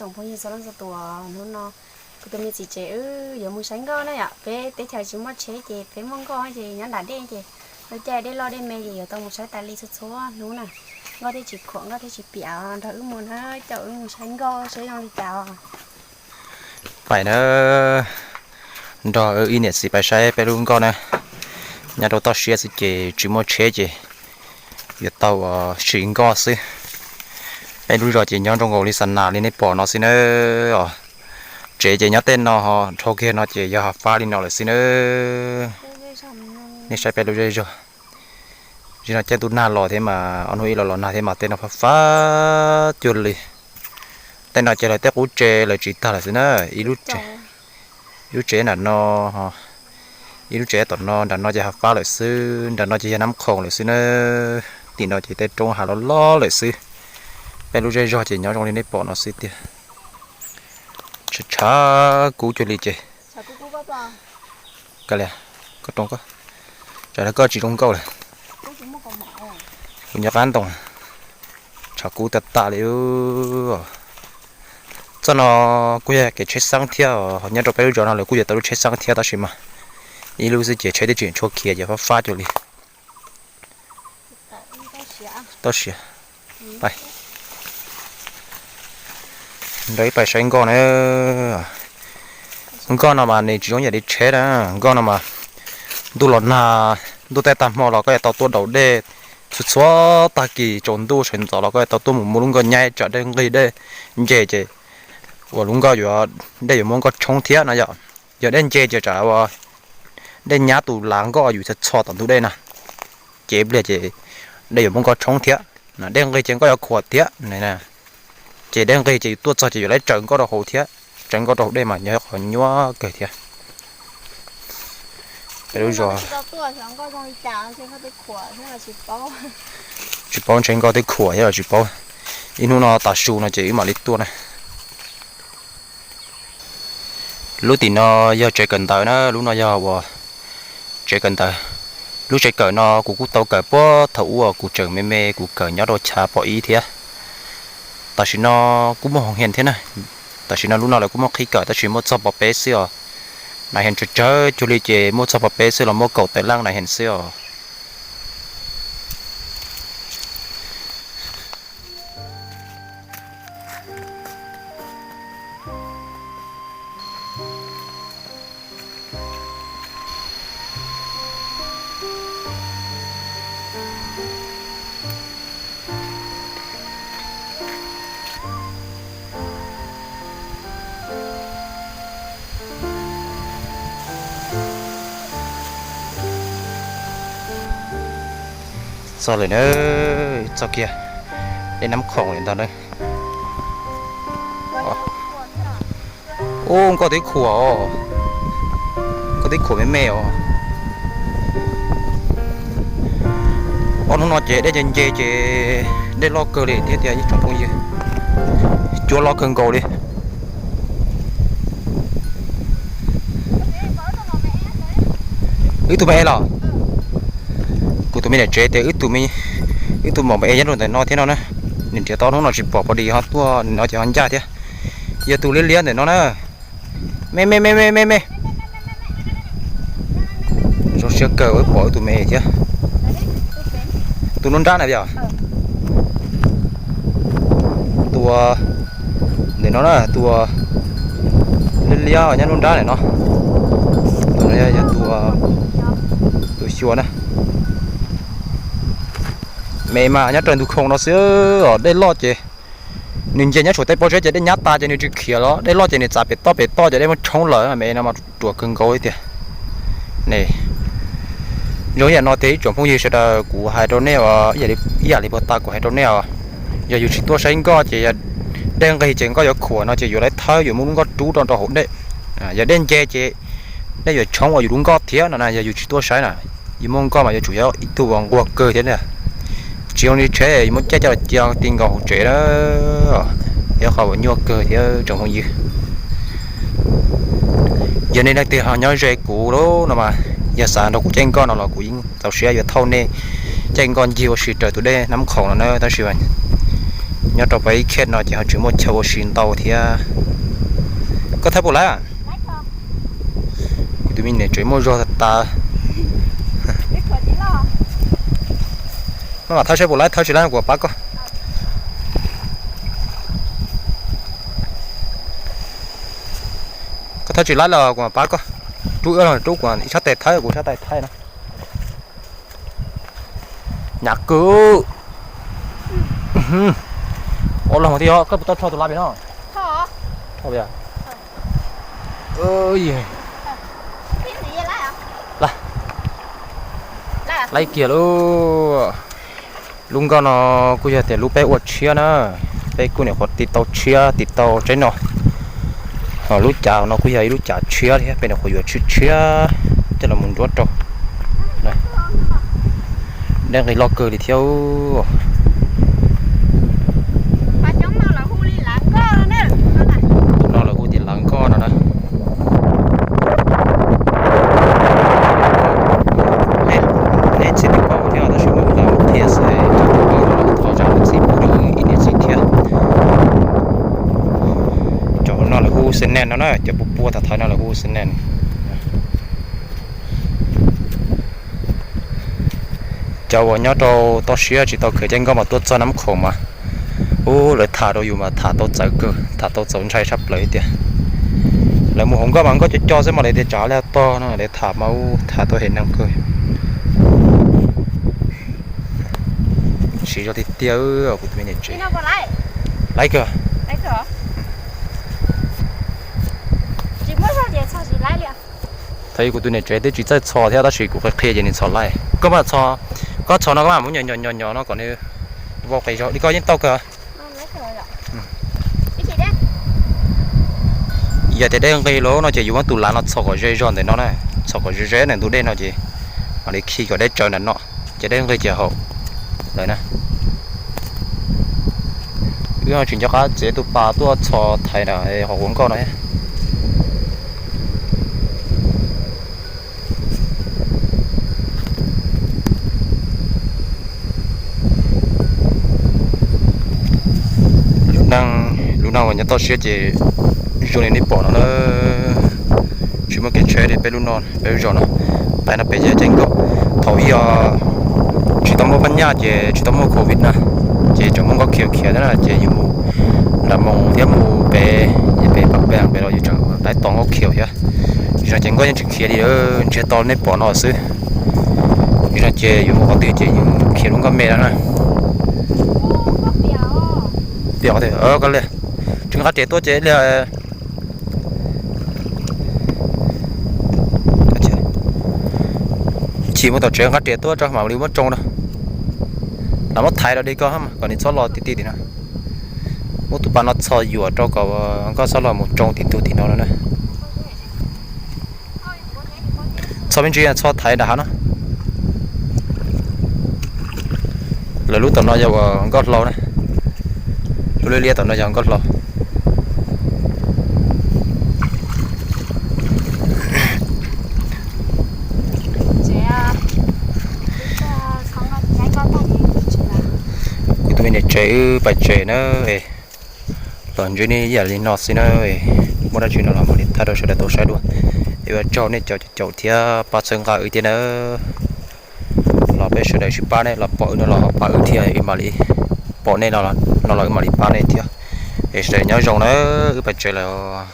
Tsoom phooj ywg txhua leej txhua tus, hnub no kuv tus me txiv tsev wb yuav mus saib nkoj na yom. Peb teb chaws tsis muaj tsheb ces peb muaj nkoj ces nyob nram dej ces lub caij dej loj dej me ces yuav tau mus saib tas li txhua txhua hnub na. Nkoj thiaj tsis khuam nkoj thiaj tsis piam, nrog wb mus na, coj wb mus saib nkoj saib zoo li cas os. Pais na, nrog ib niam txiv pais saib peb lub nkoj na. Nyob rau toj siab xwb ces tsis muaj tsheb ces yuav tau siv nkoj xwb. Peb lub zos ces nyob zoo nkaus li xa nas li nej pom no xwb na. Tsev ces nyob tej no, dhau kiag no ces yog hav fab li no lawm xwb na. Nej saib peb lub zej zog, zej no caij ntuj nag los thiab mas, ob hnub ib los los nag thiab mas tej no fab fab cuag li. Tej no ces lawv tej qub tsev lawv tsiv tag lawm xwb na. Ib lub tsev, ib lub tsev nram no, ib lub tsev tom no, nram no ces hav fab lawm xwb, nram no ces yog Nab Khoom lawm xwb na. Tim no ces tej roob hav loj loj lawm xwb. Peb lub zej zog ces nyob zoo li nej pom no xwb tiag. Tshav tshav kub cuag li ces, ka li, koj roos koj, tsam koj tsis zoo nkauj lawm. Kuv nyob qab ntoo, tshav kub tag tas li. Txoj no kuj yog kev tsheb xeeb thiab, nyob rau peb lub zos no lawv kuj yuav tau lub tsheb xeeb thiab tab sis mas ib lub xwb ces tsheb twb tsis tshua khiav ces fab fab cuag li. Tau siav. Nrog ib pais saib nkoj na. Nkoj no mas nws tsis zoo yam li tsheb na. Nkoj no mas ntuj los nag, ntuj tej tag hmo los koj yuav tau tuaj daus dej. Txhua txhua tag kis tsaus ntuj sawv ntxov los koj yuav tau tuaj mus muab lub nkoj nyaib tsam dej nqig dej nce ces uas lub nkoj yuav, dej yuav muab nkoj tshoob thiab no yom. Yog dej nce ces tsam uas dej nyab tus lav nkoj yus txhos txhos tom ntug dej na, ces ib pliag ces dej yuav muab nkoj tshoob thiab. Dej nqig ces nkoj yuav khuam thiab. Ces dej nqig ces yus tuaj txog ces yuav lawv tsaws nkoj rau hauv thiab, tsaws nkoj rau hauv dej mas nyob qhov nyuaj kawg thiab. Peb lub zos tsis paub ntshe nkoj twb khuam thiab los tsis paub. Ib hnub no tas su no ces wb mam li tuaj na. Lub tim no yog tsev kawm ntawv na, lub no yog uas tsev kawm ntawv. Lub tsev kawm no kuv kuj tau kawm puag thaum ub kuv tseem me me kuv kawm nyob rau chav pom ib thiab. Tam sim no kuj muaj hoos hias thiab na. Tam sim no lub no lawv kuj muaj qhib kawm tab sis muaj txog pov peb xwb os. Nas hias tsawg tsawg cuag li ces muaj txog pov peb xwb los muaj kaum tawm leej nas hias xwb os. Txog lawm na, txog kiag dej Nab Khoom lawm ntag na. Ub, nkoj twb khuam os, nkoj twb khuam me me os. Ob hnub no ces dej nce nce ces dej loj kawg li thiab tias ib tsoom phooj ywg, cua loj kawg nkaus li. Wb tug me es los, kuv tus me niam tsev tias wb tug, wb tug maum me es nyob rau ntawm no thiab no na. Nws nrhiav tau hnub no tsis pom pov dis ho tuaj no ces ho ncaj thiab. Yog tus liab liab ntawm no na. Me me me me me me. Zoo siab kawg wb pom wb tus me es thiab. Tus nruab nrab na yom. Tus ntawm no na, tus liab liab nyob nruab nrab ntawm no. Tus no yog tus, tus xyuas na. Me mas nyob raws ntug khoom no xwb os, dej loj ces nws nce nyob saum tej pob zeb ces dej nyab tas ces nws tsis khiav los, dej loj ces nws txav pem toj pem toj ces dej muab tshoob lawm. Me no mas ruam kawg nkaus li tiag. Ne, zoo ib yam no tiag ib tsoom phooj ywg sawv daws, kuv hais rau nej os, ib yam li puag ta kuv hais rau nej os, yog yus tsis tuaj saib nkoj ces yog dej nqig ces nkoj yuav khuam no ces yus lawv thawb yuav muab lub nkoj rub rau rau hauv dej. Yog dej nce ces dej yuav tshoob ua yus lub nkoj thiab no na, yog yus tsis tuaj saib na. Yus muaj nkoj mas yuav tsum yog ib tug uas nquag kawg thiab na. Tsis zoo li tsheb, yus muab caij coj los cia ti nkaus hauv tsev na, yog qhov uas nyuaj kawg thiab tsoom phooj ywg. Yog nej leej twg ho nyob ze kuv lawm no mas, yog xav nrog kuv caij nkoj no los kuv yeej txaus siab yuav thauj nej caij nkoj ncig ua si raws tus dej Nab Khoom no na, tab sis Nyob rau pab ib khej no ces ho tsis muaj chaw ua si ntau thiab. Koj thawb puas laib? Kuv tus me niam tsev muaj zog tas tas. Maj mam thawb saib puas laib, thawb tsis laib kuv mam pab koj. Koj thawb tsis laib los kuv mam pab koj. Rub, rub kuv ib sab tes thawb, kuv sab tes thawb no. Nyam kawg. Ua los mus thiab, koj puas tau rho tus laib pem no? Laib kiag lauj. Lub nkoj no kuj yog tias lub peb ua tshiab na, peb kuj nyuam qhuav tiv tau tshiab tiv tau tseeb no. Ho lub cav no kuj yog ib lub cav tshiab thiab, peb nyuam qhuav yuav tshiab tshiab coj los mus nruab rau. Dej nqis loj kawg li thiab. Tus no lawv hu tias lav nkoj no na. Nej tsis tau paub thiab tab sis muaj ib zaj thiab xwb, thov zam lub txim pub rau ib niam txiv thiab. Cov no lawv hu xeeb nees no na, cov pua pua thav thaiv no lawv hu xeeb nees. Cov uas nyob rau toj siab tsis tau khaws caij nkoj mas tuaj txog Nab Khoom mas, ub, lawv tham rau yus mas tham tau txawv kawg, tham tau txaus ntshai tshaj plaws tiag. Lawv mus hauv nkoj mas nkoj co co xwb mas lawv tias tsam li tog no lawv tham mas ub tham tuaj hem neeg kawg. Siv zog tiag tiag kuv tus me niam tsev. Laib kawg. Thaum kuv tus niam tsev twb tsis txawj txhos thiab tab sis kuv qhia qhia ces nws txhos laib. Koj mam txhos, koj txhos no koj mam muab nyom nyom nyom no kom nws vau qis zog li koj yeej tau kawg. Yog tias dej nqis lawm no ces yus muab tus lav no txhos kom ze zog ntawm no na, txhos kom ze ze ntawm ntug dej no ces mam li khi kom dej tsaws ntawm no, ces dej nqis ces haum lawm na. Wb tsis nco qab txiav tus pas tuaj txhos thaiv ntawm hauv nkoj no. Lub neej, lub neej uas nyob toj siab ces zoo li nej pom no na, tsis muaj kev tsheb li peb lub no, peb lub zos no. Peb no pem yog caij nkoj, thaum ub yog tsis tau muaj phab nyaj ces tsis tau muaj covid na, ces tseem muaj nkoj khiav khiav thiab na ces yus mus nram Moos thiab mus pem, pem Paj Pees pem los yus tseem tau nkoj khiav thiab. Zaum no ces nkoj yeej tsis khiav li, ntsiag to nej pom no xwb. Zaum no ces yus mus qhov twg ces yus khiav lub nkoj me no na. Piam qhov twg koj li, tsis nqa riam tuaj ces li. Chim mus tom tsev nqa riam tuaj tso mam li muab tsoo no. Lam muab thaiv los dig koj kom nws txhob los tim tim tim no. Muab tus pas no txhos yuam rau kom nkoj txhob los mus tsoo tim ntug tim no no na. Txhos me ntsis, txhos thaiv nram hav no. Lawv lub tom no yog uas nkoj hlau na. Lub liab liab tom no yog nkoj hlau. Kuv tus me niam tsev wb pais tsev na. Los ntsib nej ib yam li no xwb na. Muaj dab tsi no los mam li thaij rau sawv daws tau saib dua. Es ua tsaug nej cov caum thiab pab txhawb nqa wb thiab na. Los peb sawv daws sib pab, nej los pom wb no los ho pab wb thiab, wb mam li pom nej no los wb mam li pab nej thiab. Es sawv daws nyob zoo na, wb pais tsev lawm.